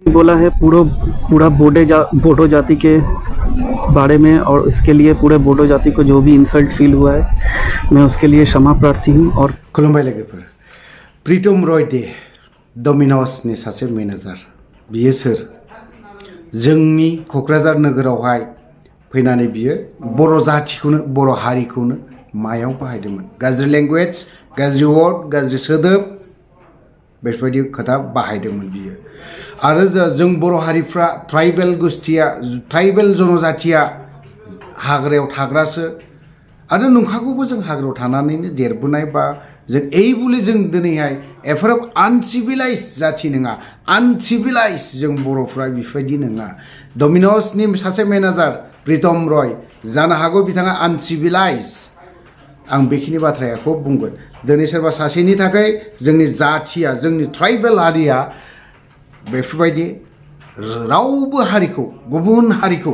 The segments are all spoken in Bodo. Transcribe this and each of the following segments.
बोला है पूरा बोडो जाति के बारे में, और इसके लिए पूरे बोडो जाति को जो भी इंसल्ट फील हुआ है मैं उसके लिए क्षमा प्रार्थी हूँ। और खुलुमबाय लोगोफोर, प्रीतम रय दे डमिन'सनि सासे मेनेजार, बियो सोर? जोंनि क'क्राझार नोगोरावहाय फैनानै बियो बर' जातिखौनो बर' हारिखौनो मायाव बाहायदोंमोन? गाज्रि लेंगुवेज, गाज्रि वर्ड, गाज्रि सोदोब बेफोरबायदि खोथा बाहायदोंमोन बियो। आरो जों बर' हारिफ्रा ट्राइबेल गोष्ठिया, ट्राइबेल जनजातिया हाग्रायाव थाग्रासो, आरो नंखागौबो जों हाग्रायाव थानानैनो देरबोनाय, बा जों एइबुलि जों दिनैहाय एफाराब आनसिभिलाइज जाथि नङा, आनसिभिलाइज जों बर'फ्रा बेफोरबायदि नङा। डमिन'सनि सासे मेनेजार प्रीतम रय, जानो हागौ बिथाङा आनसिभिलाइज, आं बेखिनि बाथ्राखौ बुंगोन। दिनै सोरबा सासेनि थाखाय जोंनि जाथिया, जोंनि ट्राइबेल हारिया बेफोरबायदि रावबो हारिखौ, गुबुन हारिखौ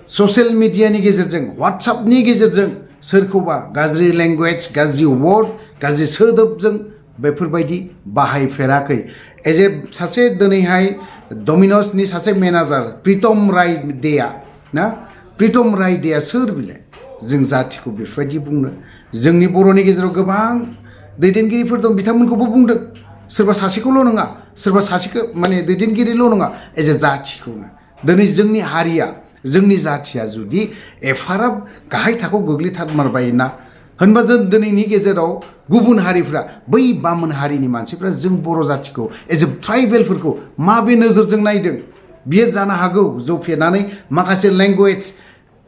ससियेल मिडियानि गेजेरजों, वाट्सएपनि गेजेरजों सोरखौबा गाज्रि लेंगुवेज, गाज्रि वर्ड, गाज्रि सोदोबजों बेफोरबायदि बाहायफेराखै। एज ए सासे दिनैहाय डमिन'सनि सासे मेनेजार प्रीतम राय देआ ना, प्रीतम राय देआ सोर बिलाय जों जातिखौ बेफोरबायदि बुंनो? जोंनि बर'नि गेजेराव गोबां दैदेनगिरिफोर दं, बिथांमोनखौबो बुंदों। सोरबा सासेखौल' नङा, सोरबा सासेखौ माने दैदेनगिरिल' नङा, एज ए जातिखौनो। दिनै जोंनि हारिया, जोंनि जातिया जुदि एफाराब गाहाय थाखोआव गोग्लैथारमारबायना होनबा जों दिनैनि गेजेराव गुबुन हारिफ्रा, बै बामोन हारिनि मानसिफ्रा जों बर' जातिखौ एज ए ट्राइबेलफोरखौ माबे नोजोरजों नायदों? बियो जानो हागौ जौफेनानै माखासे लेंगुवेज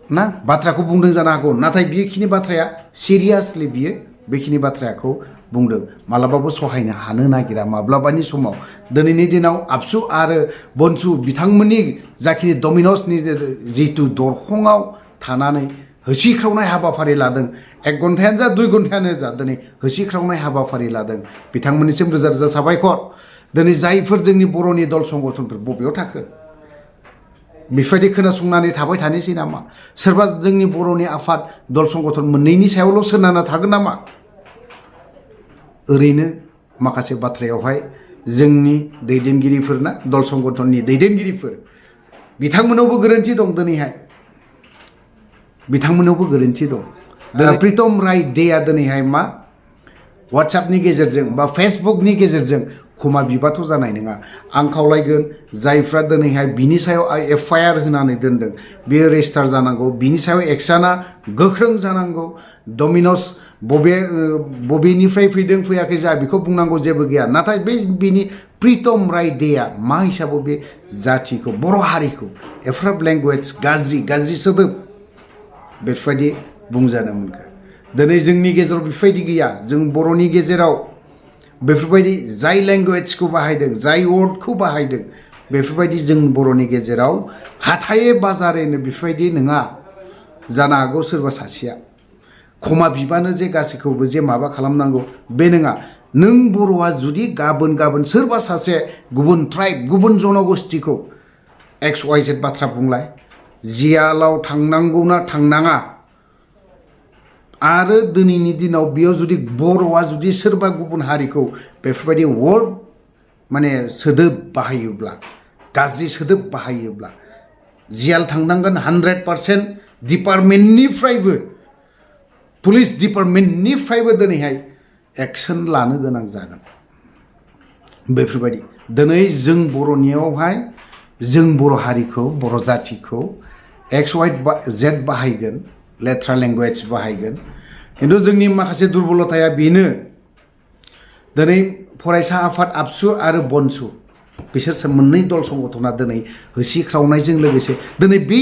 ना बाथ्राखौ बुंदों जानो हागौ, नाथाय बेखिनि बाथ्राया सिरियासलि बियो बेखिनि बाथ्राखौ बुंदों। मालाबाबो सहायनो हानो नागिरा माब्लाबानि समाव। दिनैनि दिनाव आबसु आरो बनसु बिथांमोननि जाखिनि डमिन'सनि जिथु दरखङाव थानानै होसिख्रावनाय हाबाफारि लादों, 1 घन्टायानो जा 2 घन्टायानो जा दिनै होसिख्रावनाय हाबाफारि लादों, बिथांमोननिसिम रोजा रोजा साबायखर। दिनै जायफोर जोंनि बर'नि दल संगठनफोर बबेयाव थाखो? बेफोरबायदि खोनासंनानै थाबाय थानोसै नामा? सोरबा जोंनि बर'नि आफाद दल संगठन मोननैनि सायावल' सोनारना थागोन नामा? ओरैनो माखासे बाथ्रायावहाय जोंनि दैदेनगिरिफोरना, दल संगठननि दैदेनगिरिफोर, बिथांमोनावबो गोरोन्थि दं। दिनैहाय बिथांमोनावबो गोरोन्थि दं। प्रीतम राय देआ दिनैहाय मा वाट्सएपनि गेजेरजों बा फेसबुकनि गेजेरजों क्षमा बिबाथ' जानाय नङा। आं खावलायगोन जायफ्रा दिनैहाय बिनि सायाव FIR होनानै दोनदों, बेयो रेजिस्टार जानांगौ, बिनि सायाव एक्सना गोख्रों जानांगौ। डमिन'स बबेनिफ्राय फैदों फैयाखै जा बेखौ बुंनांगौ जेबो गैया, नाथाय बिनि प्रीतम राय देआ मा हिसाबाव बे जातिखौ, बर' हारिखौ एफाराब लेंगुवेज, गाज्रि सोदोब बेफोरबायदि बुंजानो मोनखो? दिनै जोंनि गेजेराव बेफोरबायदि गैया। जों बर'नि गेजेराव बेफोरबायदि जाय लेंगुवेजखौ बाहायदों, जाय वर्डखौ बाहायदों, बेफोरबायदि जों बर'नि गेजेराव हाथाये बाजारैनो बेफोरबायदि नङा। जानो हागौ सोरबा सासेया क्षमा बिबानो जे गासैखौबो जे माबा खालामनांगौ बे नङा। नों बर'आ जुदि गाबोन सोरबा सासे गुबुन ट्राइब, गुबुन जनगोष्ठीखौ XYZ बाथ्रा बुंलाय, जियालाव थांनांगौना थांनाङा? आरो दिनैनि दिनाव बेयाव जुदि बर'आ जुदि सोरबा गुबुन हारिखौ बेफोरबायदि वर्ड माने सोदोब बाहायोब्ला, गाज्रि सोदोब बाहायोब्ला, जियाल थांनांगोन 100%। डिपार्टमेन्टनिफ्रायबो, पुलिस डिपार्टमेन्टनिफ्रायबो दिनैहाय एक्सन लानो गोनां जागोन। बेफोरबायदि दिनै जों बर'नियावहाय जों बर' हारिखौ, बर' जातिखौ XYZ बाहायगोन, लेथ्रा लेंगुवेज बाहायगोन, खिन्थु जोंनि माखासे दुर्बलताया बेनो। दिनै फरायसा आफाद आबसु आरो बनसु बिसोर मोननै दल संगठना दिनै होसिख्रावनायजों लोगोसे दिनै बे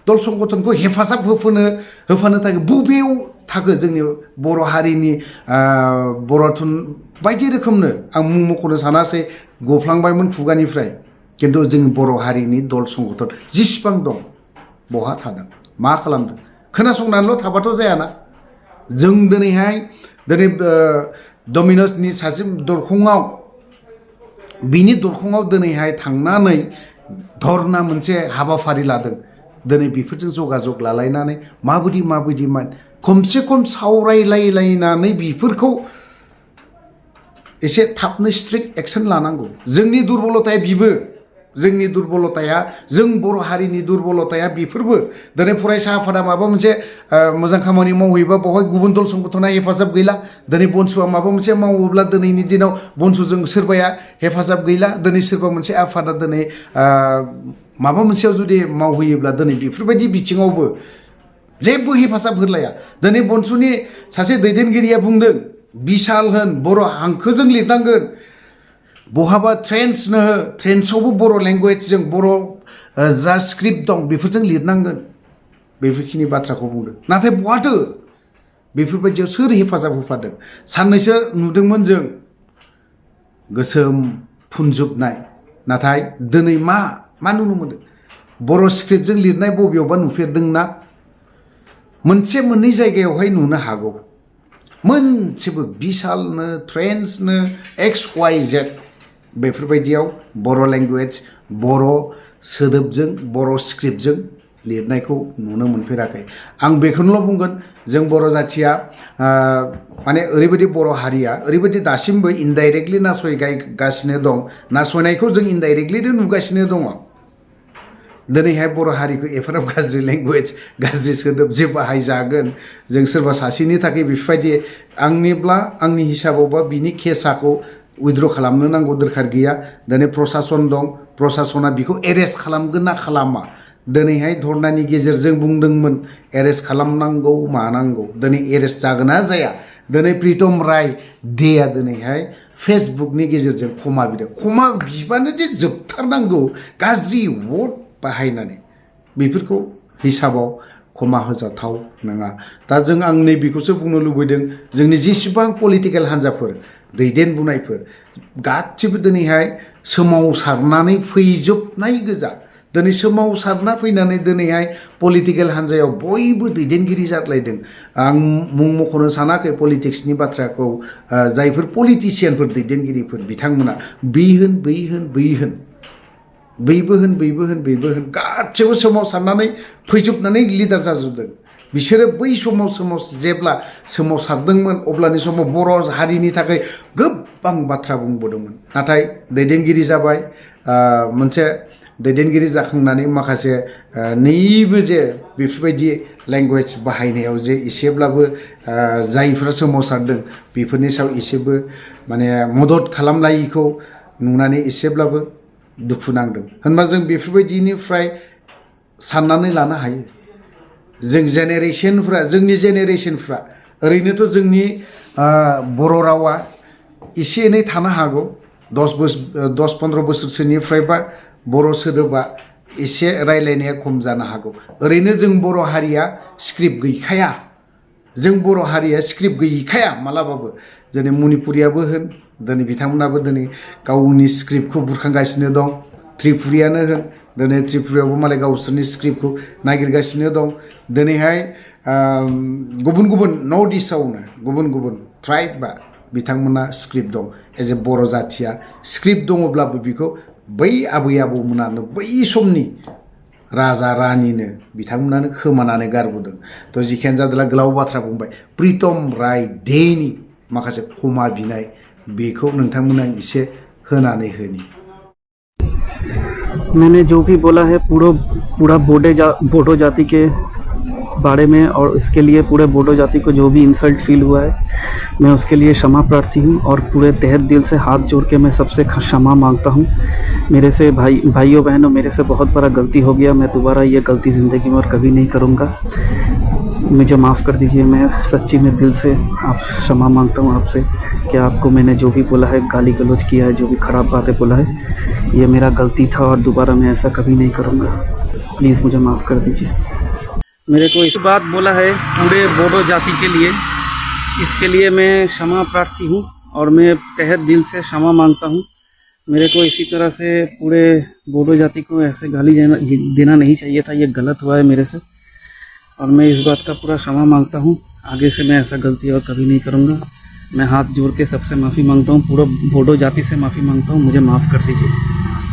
दल संगठनखौ हेफाजाब होफानो थाखाय बबेयाव थाखो? जोंनि बर' हारिनि बर' बायदि रोखोमनो आं मुं मख'नो सानासै, गफ्लांबायमोन खुगानिफ्राय, खिन्थु जोंनि बर' हारिनि दल संगठन जेसेबां दं बहा थादों, मा खालामदों? खोनासंनानैल' थाबाथ' जायाना। जों दिनै डमिन'सनि सासे दरखङाव, बिनि दरखङाव दिनैहाय थांनानै धरना मोनसे हाबाफारि लादों। दिनै बेफोरजों जगाजग लालायनानै माबायदि खमसे खम सावरायलायनानै बेफोरखौ एसे थाबनो स्ट्रिक्ट एक्सन लानांगौ। जोंनि दुर्बलताया बिबो जोंनि दुरबलताया जों बर' हारिनि दुरबलताया बेफोरबो दिनै फरायसा आफादा माबा मोनसे मोजां खामानि मावहैबा बेवहाय गुबुन दल संगठना हेफाजाब गैला दिनै बनसुआ माबा मोनसे मावोब्ला दिनैनि दिनाव बनसुजों सोरबाया हेफाजाब गैला दिनै सोरबा मोनसे आफादा दिनै माबा मोनसेयाव जुदि मावहैयोब्ला दिनै बेफोरबायदि बिथिङावबो जेबो हेफाजाब होलाया दिनै बनसुनि सासे दैदेनगिरिया बुंदों बिशाल होन बर' हांखोजों लिरनांगोन बहाबा ट्रेन्सआवबो बर' लेंगुवेजजों बर' जा स्क्रिप्ट दं बेफोरजों लिरनांगोन बेफोरखिनि बाथ्राखौ बुंदों नाथाय बहाथो बेफोरबायदियाव सोर हेफाजाब होफादों साननैसो नुदोंमोन जों गोसोम फुनजोबनाय नाथाय दिनै मा नुनो मोनो बर' स्क्रिप्टजों लिरनाय बबेयावबा नुफेरदोंना मोनसे मोननै जायगायावहाय नुनो हागौ मोनसेबो बिशालनो ट्रेन्सनो XYZ बेफोरबायदियाव बर' लेंगुवेज बर' सोदोबजों बर' स्क्रिप्टजों लिरनायखौ नुनो मोनफेराखै आं बेखौनोल' बुंगोन जों बर' जाथिया माने ओरैबायदि बर' हारिया ओरैबायदि दासिमबो इनडाइरेक्टलि नासयगासिनो दं नासयनायखौ जों इनडाइरेक्टलिनो नुगासिनो दङ दिनैहाय बर' हारिखौ एफाराब गाज्रि लेंगुवेज गाज्रि सोदोब जे बाहायजागोन जों सोरबा सासेनि थाखाय बेफोरबायदि आंनि हिसाबावबा बिनि केसाखौ उइद्र' खालामनो नांगौ दरखार गैया दिनै प्रसासन दं प्रसासना बिखौ एरेस्ट खालामगोन ना खालामा दिनैहाय धरनानि गेजेरजों बुंदोंमोन एरेस्ट खालामनांगौ मानांगौ दिनै एरेस्ट जागोन ना जाया दिनै प्रितम राय देया दिनैहाय फेसबुकनि गेजेरजों क्षमा बिदों क्षमा बिबानो जे जोबथारनांगौ गाज्रि वर्ड बाहायनानै बेफोरखौ हिसाबाव क्षमा होजाथाव नङा दा जों आं नैबेखौसो बुंनो लुबैदों जोंनि जेसेबां पलिटिकेल हान्जाफोर दैदेनबोनायफोर गासिबो दिनैहाय सोमावसारनानै फैजोबनाय गोजा दिनै सोमावसारना फैनानै दिनैहाय पलिटिकेल हान्जायाव बयबो दैदेनगिरि जालायदों आं मुं मख'नो सानाखै पलिटिक्सनि बाथ्राखौ जायफोर पलिटिसियानफोर दैदेनगिरिफोर बिथांमोना बै होन बै होन बै होन बैबो होन बैबो होन बैबो होन गासैबो सोमावसारनानै फैजोबनानै लिडार जाजोबदों बिसोरो बै समाव जेब्ला सोमावसारदोंमोन अब्लानि समाव बर' हारिनि थाखाय गोबां बाथ्रा बुंबोदोंमोन नाथाय दैदेनगिरि जाबाय मोनसे दैदेनगिरि जाखांनानै माखासे नैबो जे बेफोरबायदि लेंगुवेज बाहायनायाव जे एसेब्लाबो जायफोरा सोमावसारदों बेफोरनि सायाव एसेबो माने मदद खालामलायिखौ नुनानै एसेब्लाबो दुखु नांदों होनबा जों बेफोरबायदिनिफ्राय साननानै लानो हायो जोंनि जेनेरेशनफ्रा ओरैनोथ' जोंनि बर' रावा एसे एनै थानो हागौ 10-15 बोसोरसोनिफ्रायबा बर' सोदोबा एसे रायलायनाया खम जानो हागौ ओरैनो जों बर' हारिया स्क्रिप्ट गैखाया मालाबाबो दिनै मणिपुरियाबो होन दिनै बिथांमोनाबो दिनै गावनि स्क्रिप्टखौ बुरखांगासिनो दं त्रिपुरियानो होन दिनै त्रिपुरायावबो मालाय गावसोरनि स्क्रिप्टखौ नागिरगासिनो दं दिनैहाय गुबुन नर्थ इस्टआवनो गुबुन ट्राइबा बिथांमोना स्क्रिप्ट दं एज ए बर' जाथिया स्क्रिप्ट दङब्लाबो बिखौ बै आबै आबौमोनानो बै समनि राजा रानिनो बिथांमोनानो खोमानानै गारबोदों थ' जिखियानो जादोला गोलाव बाथ्रा बुंबाय प्रितम राय देनि माखासे क्षमा बिनाय बेखौ नोंथांमोना इसे होनानै होनि मैंने जो भी बोला है पूरा बोडो जाति के बारे में और इसके लिए पूरे बोडो जाति को जो भी इंसल्ट फील हुआ है मैं उसके लिए क्षमा प्रार्थी हूँ और पूरे तहे दिल से हाथ जोड़ के मैं सबसे क्षमा मांगता हूँ मेरे से भाइयों बहनों मेरे से बहुत बड़ा गलती हो गया मैं दोबारा ये गलती ज़िंदगी में और कभी नहीं करूँगा मुझे माफ़ कर दीजिए मैं सच्ची में दिल से आप क्षमा मांगता हूँ आपसे कि आपको मैंने जो भी बोला है गाली गलौज किया है जो भी ख़राब बातें बोला है ये मेरा गलती था और दोबारा मैं ऐसा कभी नहीं करूँगा प्लीज़ मुझे माफ़ कर दीजिए मेरे को इस बात बोला है पूरे बोडो जाति के लिए इसके लिए मैं क्षमा प्रार्थी हूँ और मैं तहे दिल से क्षमा मांगता हूँ मेरे को इसी तरह से पूरे बोडो जाति को ऐसे गाली देना नहीं चाहिए था ये गलत हुआ है मेरे से और मैं इस बात का पूरा क्षमा मांगता हूँ आगे से मैं ऐसा गलती और कभी नहीं करूँगा मैं हाथ जोड़ के सबसे माफ़ी मांगता हूँ पूरा बोडो जाति से माफ़ी मांगता हूँ मुझे माफ़ कर दीजिए